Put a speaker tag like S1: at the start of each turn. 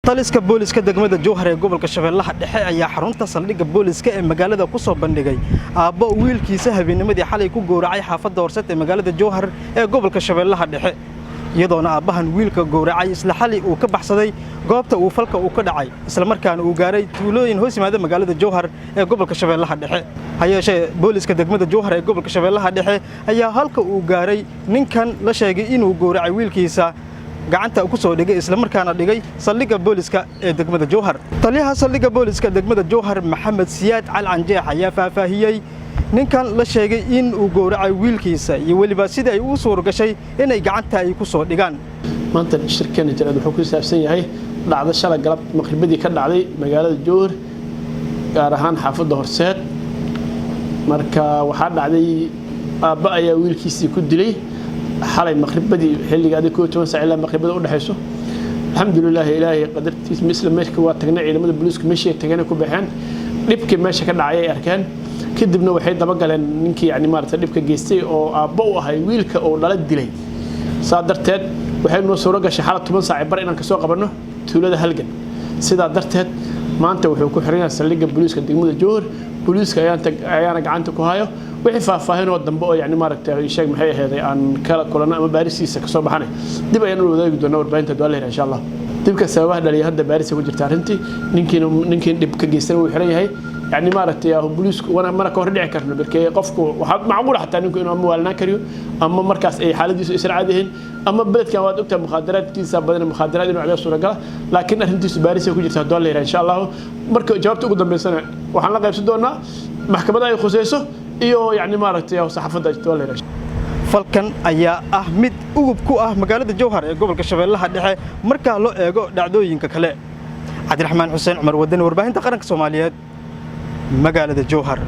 S1: Taliska booliska degmada Jowhar ee gobolka Shabeellaha Dhexe ayaa xarunta saldhigga booliska ee magaalada ku soo bandhigay aabbo wiilkiisa habeennimadii xalay ku gowracay xaafadda Horseed ee magaalada Jowhar ee gobolka Shabeellaha Dhexe, iyadoona aabbahan wiilka gowracay isla xalay uu ka baxsaday goobta uu falka uu ka dhacay, islamarkaana uu gaaray tuulooyin hoos yimaada magaalada Jowhar ee gobolka Shabeellaha Dhexe. Ha yeeshee, booliska degmada Jowhar ee gobolka Shabeellaha Dhexe ayaa halka uu gaaray ninkan la sheegay inuu gowracay wiilkiisa gacanta ku soo dhigay, islamarkaana dhigay saldhigga booliska ee degmada Jowhar. Taliyaha saldhigga booliska degmada Jowhar, Maxamed Siyaad Calcanjeex, ayaa faahfaahiyey ninkan la sheegay in uu gowracay wiilkiisa iyo weliba sidii ay ugu suura gashay inay gacanta ay ku soo dhigaan.
S2: Maanta shirkeena jaraa'id wuxuu ku saabsan yahay dhacdo shalay galab maqribadii ka dhacday magaalada Jowhar, gaar ahaan xaafadda Horseed. Marka waxaa dhacday, aabba ayaa wiilkiisii ku dilay xalay maqribadii, xilliga adig 11 saac ilaa maqribada u dhexayso. Alxamdulilah, Ilaahay qadartiis, isla meeshka waa tagnay. Ciidamada booliisku meeshii tageen ku baxeen, dhibkii meesha ka dhacay ay arkeen. Kadibna waxay dabagaleen ninkii, yani maaragtay, dhibka geystay oo aabbo u ahay wiilka uu dhala dilay. Saa darteed waxay noo suuro gashay xalay 10 saac bar inaan kasoo qabanno tuulada Halgan. Sidaa darteed maanta wuxuu ku xiran yahay saldhigga booliiska degmada Jowhar. Booliiska ayaana gacanta ku hayo. Wixii faahfaahin oo dambe oo, yani maaragtay, sheeg maxay aheeday, aan kala kulanno ama baarisiisa kasoo baxanay, dib ayaan u wadaagi doonaa warbaahinta duaa leeyahay, insha Allah. Dibka sababaha dhaliya hadda baarisa ku jirta arrintii. Ninkiin dhib ka geystana wuu xiran yahay, yani maaragtay, booliisku mana ka hor dhici karno markee qofku waxaa macquul xataa ninku inuu ama waalnaan kariyo ama markaas ay xaaladiisu aysan caadi ahayn, ama beledkan waad ogtahay mukhaadaraadkiisa badan, mukhaadaraad inuu cabaa suuragala. Laakiin arrintiisu baarisa ku jirta haddoo la yidhaha, insha Allahu. Marka jawaabta ugu dambeysana waxaan la qaybsan doonaa maxkamadda ay khuseyso iyo, yani maaragtay, saxaafadda waa la yidhaha.
S1: Falkan ayaa ah mid ugub ku ah magaalada Jowhar ee gobolka Shabeellaha Dhexe marka loo eego dhacdooyinka kale. Cabdiraxmaan Xuseen Cumar Wadani, warbaahinta qaranka Soomaaliyeed, magaalada Jowhar.